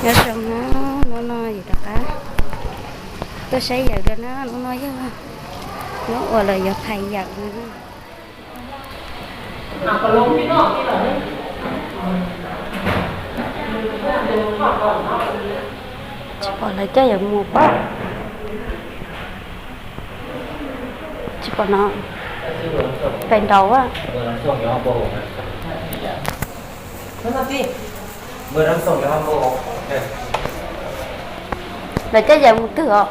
Nyob zoo na, hnub no yus rov qab tuaj saib yawm dua na, hnub no yog hnub uas lawv yuav phais yawm no. Tsis pom lawv coj yawm mus pob. Tsis pom no, pem nraud a. Lawv coj yawm mus twg os?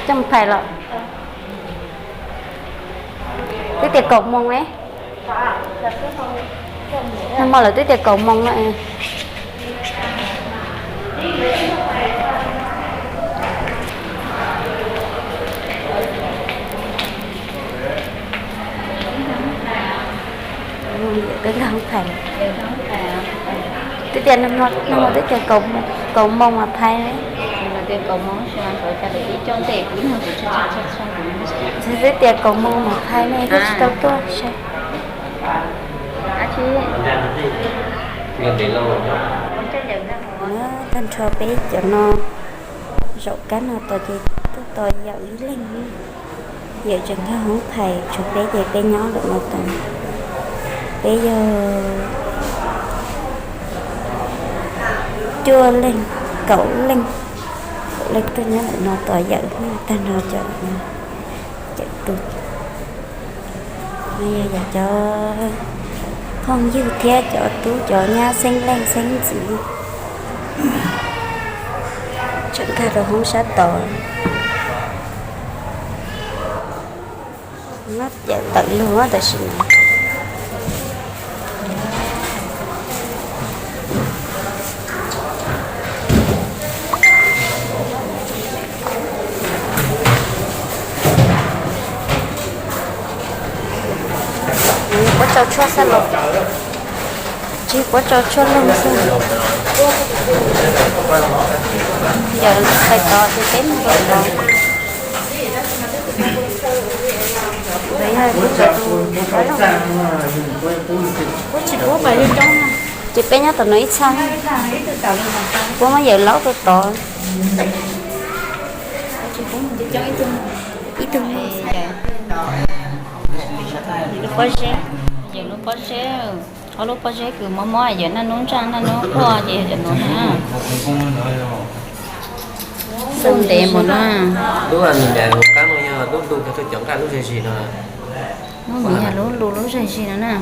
Coj mus phais los? Twb tias kaum moos ne. Nag hmo lawv twb tias kaum moos no. Twb nkag hoob phais. Twb tias nag hmo twb tias kaum moos mas phais ne. Twb tias kaum moos mas phais ne, twb tsis tau tuaj saib. Tag nrho peb cov no, zaum kab no tos ces tuaj tos yawm ib leeg. Yawm tseem nkag hoob phais, tshuav peb ces peb nyob lawm no tos. Peb yog cuaj leeg, kaum leeg, kaum leeg tuaj nyob lawm no tos yawm. Tag nrho cov, cov tus, yog cov phooj ywg thiab cov tub cov nyab xeeb leej xeeb ntxwv tseem nkag rau hoob sab tod. Nyob yawm tawm lug tam sim no. Puab tso tshuaj xwb los? Tsis, puab tso tshuaj leeg xwb. Yawm phais tod ces peb mus rau tod. Ces peb nyob tom no ib txhab, puab muab yawm laub rau tod. Ib tug, lub pob zeb, yawm lub pob zeb, ob lub pob zeb kws mob mob, yawm naj nub ntsaj naj nub quaj ces yog cov nuav na. Lub ntev mus na. Lub ntev mus qab no yog lub lug cov nqaj lub zig zig no. Lub ntev yog lub lug lub zig zig no na.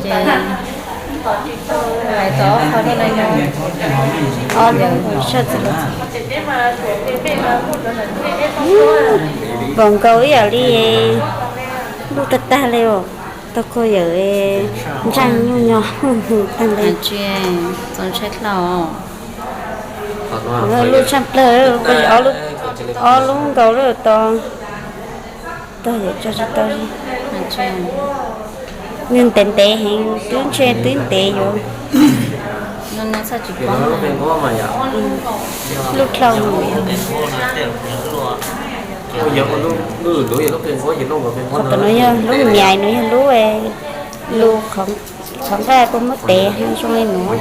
Ces hais tau ob qho rau lawm no. Ob lub saj txim. Npaum nkaus ib yam li lub tag tag li os. Tau kho yawm ntsaj nyuj nyo tag li. Txaus ntshai dlhau. Lub tshaj plawg, ob lub nkaus lawm tod. Tog yawm tso tsis tau. Nws ntev ntev heev, twb ntshe twb ntev yuav. Lub dlhau. Qhov no yog lub nyais, no yog lub, lub qhov nqaj puab muab tev zoo li nuav.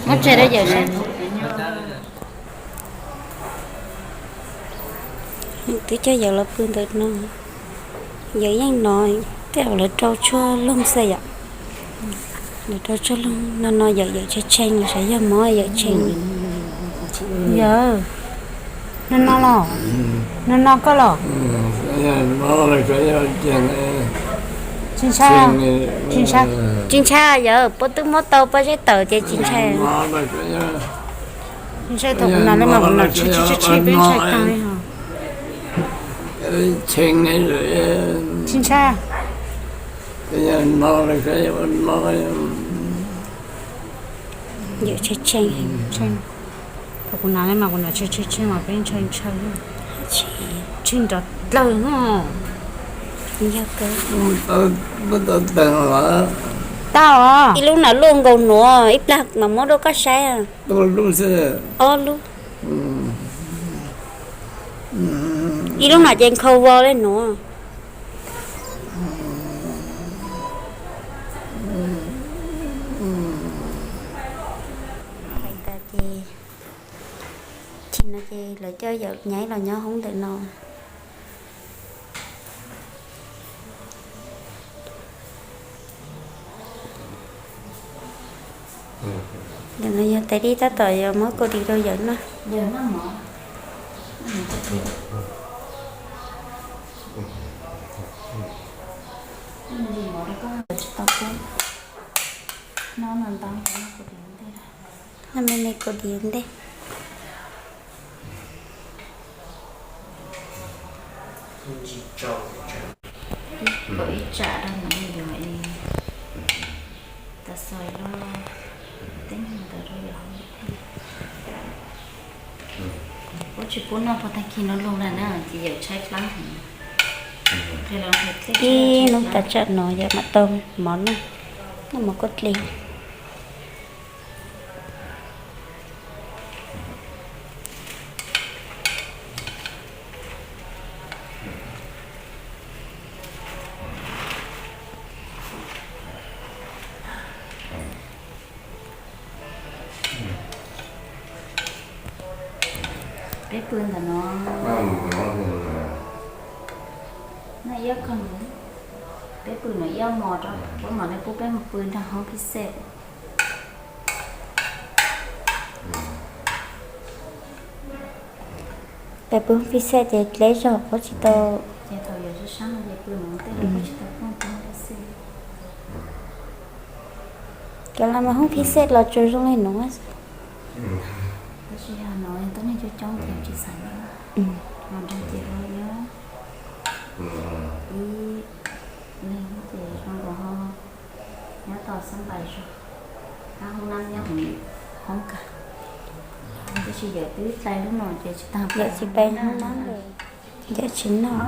Muab tseg rau yawm saib. Twb coj yawm los pw ntawm no. Yawm yeej no, tej zaum lawv rau tshuaj loog xwb yom. Lawv rau tshuaj loog no, no yawm, yawm tshee tshee los sav, yog mob yawm tshee. Yawm, no no los? No no koj los? Tsis ntshai, tsis ntshai. Tsis ntshai yawm, puab twb muab tau pob zeb tawm ces tsis ntshai. Tsis ntshai, thaum kuv nas le mas kuv nas tshee tshee tshee peb ntshai tag li os. Tsis ntshai. Yawm tshee tshee, thaum kuv nas le mas kuv nas tshee tshee tshee mas peb ntshai ntshai. Tshee nrov dlawg. Tau os, ib lub nas luaj nkaus nuav, ib plag mas muab rau koj saib. Ob lub. Ib lub no ces nkhaus vos li nuav. Ces, ces no ces lawv coj Yawm Nyaib los nyob hoob ntawm no. Ntawm no yog tais dib tab tom yuav muab kaus dim rau Yawm noj. Noj me me kaus dim ua ntej. Ib tsam rau ntawd yog tas xos loj, teb ntawd rau yog. Puab tsis pub noj puag tag kis no lug lawm na, ces Yawm tshaib plab heev. Ib hnub tas tsam no Yawm mam tau mov noj, noj mov kua dlig. Peb pw ntawm no, no ib ob ko, peb pw no ib ob hmos rau, puab mam li pub peb mus pw nrog hoob phij xej. Peb pw hoob phij xej ces dleb zog puab tsis tau. Ces thaum yog sab sab no ces pw no tej no puab tsis tau pub pw hoob phij xej. Cov los mas hoob phij xej los tsuas zoo li nuav. Tab sis yog no tuab neeg coob coob ces tsis xav nyob, no nrog ces ho nyob ib leeg ces zoo nkaus ho nyob tau xab npais zog, hab hoob nab nyob hauv hoob kag. Tab sis Yawm twb dai lub no ces tsis tas, Yawm tsis pais hoob nab lawm. Yawm tsis noj,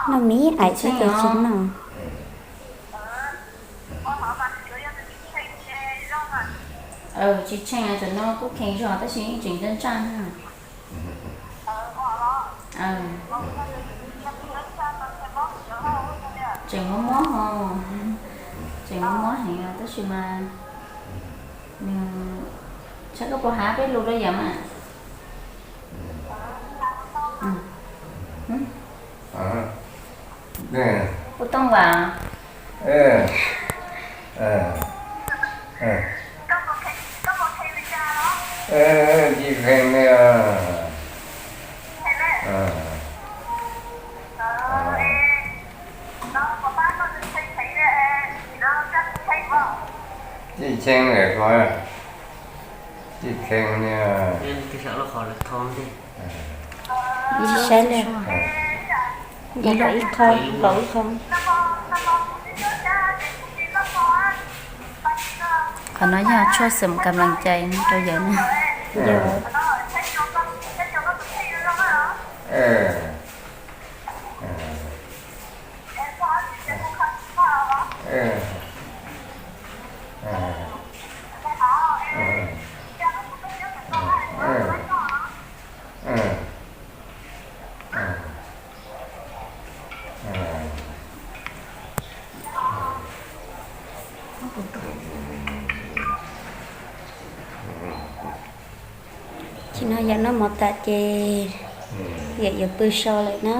noj me ais xwb ces tsis noj. Tsis tsheej, tam no kuj kheev zog tab sis yeej tseem ntsaj ntsaj na. Tseem mob mob ho, tseem mob mob heev tab sis mas nws, saib koj puas hab peb lus rau Yawm mas. Ua tooj vas. Tsis kheev li. Tsis kheev li ko, tsis kheev li. Ib saib li, ib qho, ib qho. Qhov no yog tshuaj xeem kam lees cai rau Yawm na. Tsis no Yawm noj mov tas ces Yawm yuav pw so lawm na.